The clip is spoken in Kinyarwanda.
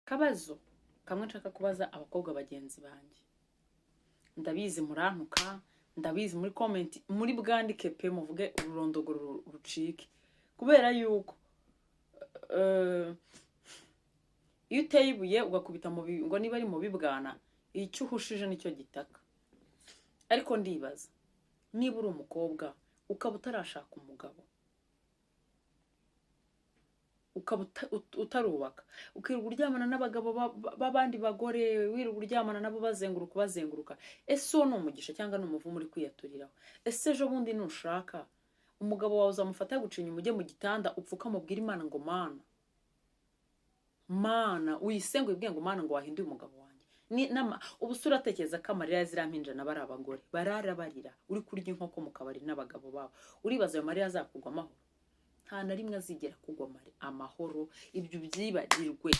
Kabazo kamwe nshaka kubaza abakobwa bagenzi banjye. Ndabizi murantuka, ndabizi muri comment muri bwandike pe, muvuge ururondogoro rucike, kubera yuko iyo uteye ibuye ugakubita ngo niba ari mu bibwana, icyo uhushije nicyo gitaka. Ariko ndibaza, niba uri umukobwa ukaba utarashaka umugabo, ukaba utarubaka, ukirirwa uryamana n'abagabo b'abandi bagore, wirirwa uryamana nabo, bazenguruka bazenguruka, ese uwo ni umugisha cyangwa ni umuvumo uri kwiyaturiraho? Ese ejo bundi nushaka umugabo wawe, uzamufata yaguca inyuma, ujye mu gitanda upfuka, mubwire Imana ngo: "Mana, Mana," uyisenge, uyibwiye ngo: "Mana," ngo wahinduye umugabo wanjye. Ubu se uratekereza ko amarira ya ziriya mpinja nabo ari abagore barara barira, uri kurya inkoko mu kabari n'abagabo babo, uribaza ayo marira azakugwa amahoro? Nta na rimwe azigera kugwa amahoro, ibyo ubyibagirwe.